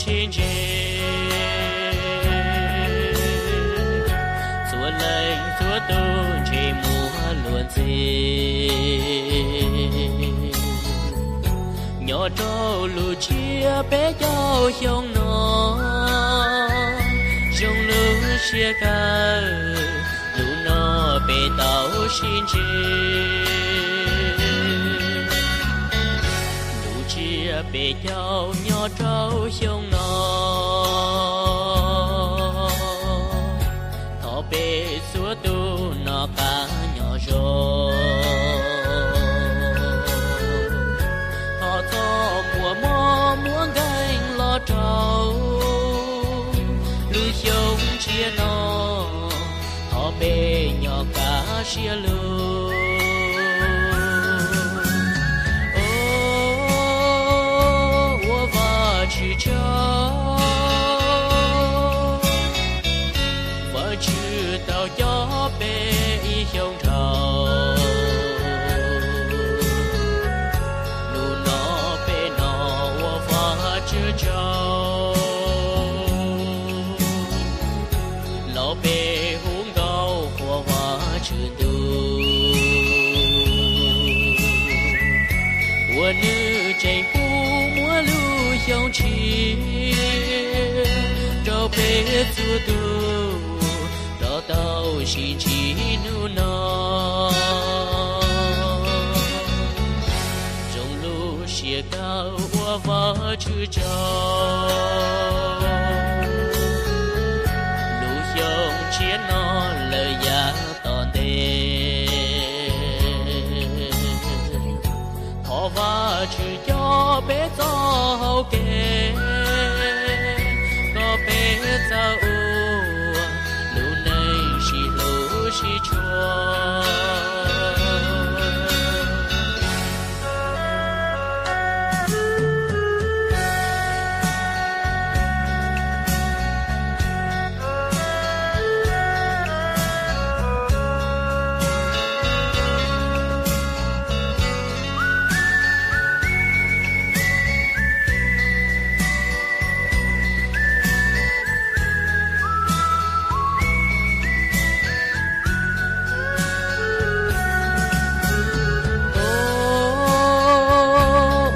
sib ntsib, txhua leej txhua tus ntsej muag luag ntxhi. Nyob rau lub tsiab peb caug xyoo no, zoo lub siab kawg, hnub no peb tau sib ntsib. Lub tsiab peb caug nyob rau xyoo no, thov peb txhua tus noj qab nyob zoo. Thov txoj muaj mob muaj nkeeg los rau lub xyoo tshiab no, thov peb nyob kaj siab lug. Ua Vajtswv tsaug, Vajtswv tau coj peb ib xyoos dhau. Hnub no peb hnov ua Vajtswv tsaug, los peb hu nkauj qhuas Vajtswv ntuj, uas nws tseem pub muaj lub xyoo tshiab rau peb txhua tus rov tau sib ntsib hnub no. Zoo lub siab kawg ua Vajtswv tsaug, lub xyoo tshiab no lawm yav tom ntej. Thov Vajtswv coj peb txoj hau kev, kom peb txawj ua lub neej sib hlub sib tshua.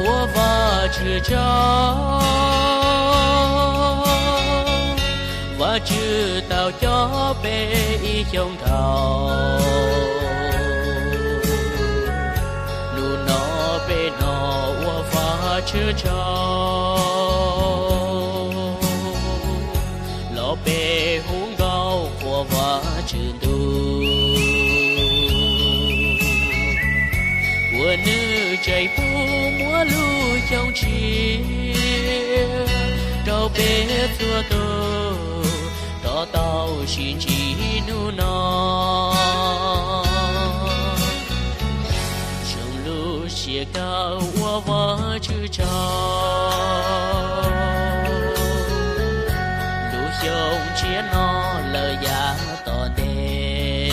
Ua Vajtswv tsaug, Vajtswv tau coj peb ib xyoos dhau. Hnub no peb hnov ua Vajtswv tsaug, los peb hu nkauj qhuas Vajtswv ntuj, uas nws tseem pub muaj lub xyoo tshiab rau peb txhua tus rov tau sib ntsib hnub no. Zoo lub siab kawg ua Vajtswv tsaug, lub xyoo tshiab no lawm yav tom ntej.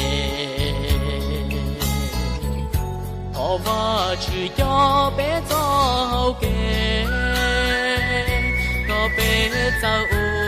Thov Vajtswv coj peb txoj hau kev, kom peb txawj ua